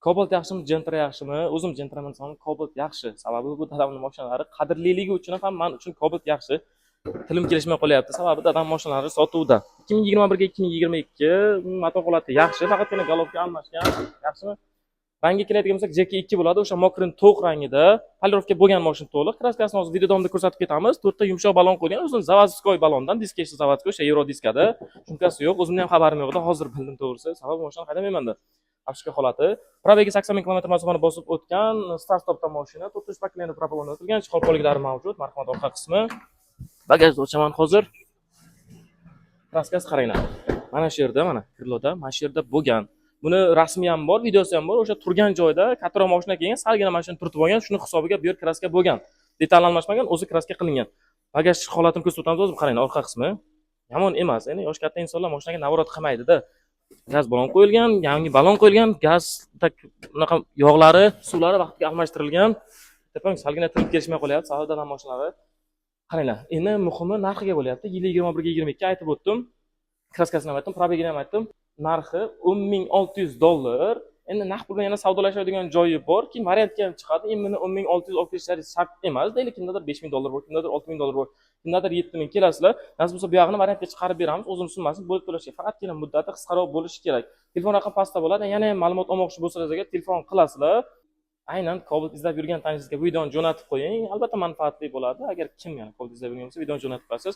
Cobalt yaxshimi, Gentra yaxshimi? O'zim Gentra minsam, Cobalt yaxshi. Sababi bu dadamning mashinalari qadrliligi uchun ham man uchun Cobalt yaxshi. Tilim kelishmay qolyapti. Sababi dadam mashinalari sotuvda. 2021 ga 2022, motor holati yaxshi, faqatgina головка almashgan. Yaxshimi? Rangi keladigan bo'lsak, JK2 bo'ladi, o'sha мокрый to'q rangida. Полировка bo'lgan mashina to'liq. Краска sini hozir video davomida ko'rsatib ketamiz. To'rtta yumshoq balon qo'ygan, o'zini заводской balondan, diska esa заводской, o'sha yevro diskada. Шумка si yo'q, o'zimni ham xabarim yo'q edi, hozir bildim to'g'risi. Sababi mashinani haydamayman-da. Обшивка holati. Пробег i 80 ming kilometr masofani bosib o'tgan, start stopda mashina, to'rtinchi поколение propa o'rnatilgan, чехол poliklari mavjud. Marhamat, orqa qismi. Bagajni ochaman hozir. Краска si qaranglar. Mana shu yerda, mana крыло da, mana shu yerda bo'lgan. Buni rasmi ham bor, videosi ham bor. O'sha turgan joyda kattaroq mashina kelgan, salgina mashina turtib olgan, shuni hisobiga bu yer краска bo'lgan. Detal almashmagan, o'zi краска qilingan. Bagaj holatini ko'rsatib o'tamiz hozir, qaranglar, orqa qismi. Yomon emas. Endi yoshi katta insonlar mashinaga наворот qilmaydi-da. Gaz balon qo'yilgan, yangi balon qo'yilgan, gaz так unaqa yog'lari, suvlari vaqtiga almashtirilgan. Tepang salgina tilib kelishmay qolyapti, sababi dadam mashinalari. Qaranglar, endi muhimi narxiga bo'lyapti. Yili 21 ga 22 aytib o'tdim. Краска sini ham aytdim, пробег ini ham aytdim. Narxi 10 600 dollar. Endi naqd pul bilan yana savdolashadigan joyi bor. Keyin variantga ham chiqadi. Именно 10 600 olib kelishlari shart emas. Deylik, kimdadir 5000 dollar bor, kimdadir 6000 dollar bor, kimdadir 7000, kelasizlar. Nasib bo'lsa, bu yog'ini variantga chiqarib beramiz. O'zini summasini bo'lib to'lashga. Faqatgina muddati qisqaroq bo'lishi kerak. Telefon raqam pastda bo'ladi. Yana ham ma'lumot olmoqchi bo'lsangiz agar, telefon qilasizlar. Aynan Cobalt izlab yurgan tanishingizga videoni jo'natib qo'ying. Albatta manfaatli bo'ladi. Agar kim yana Cobalt izlab yurgan bo'lsa, videoni jo'natib qo'yasiz.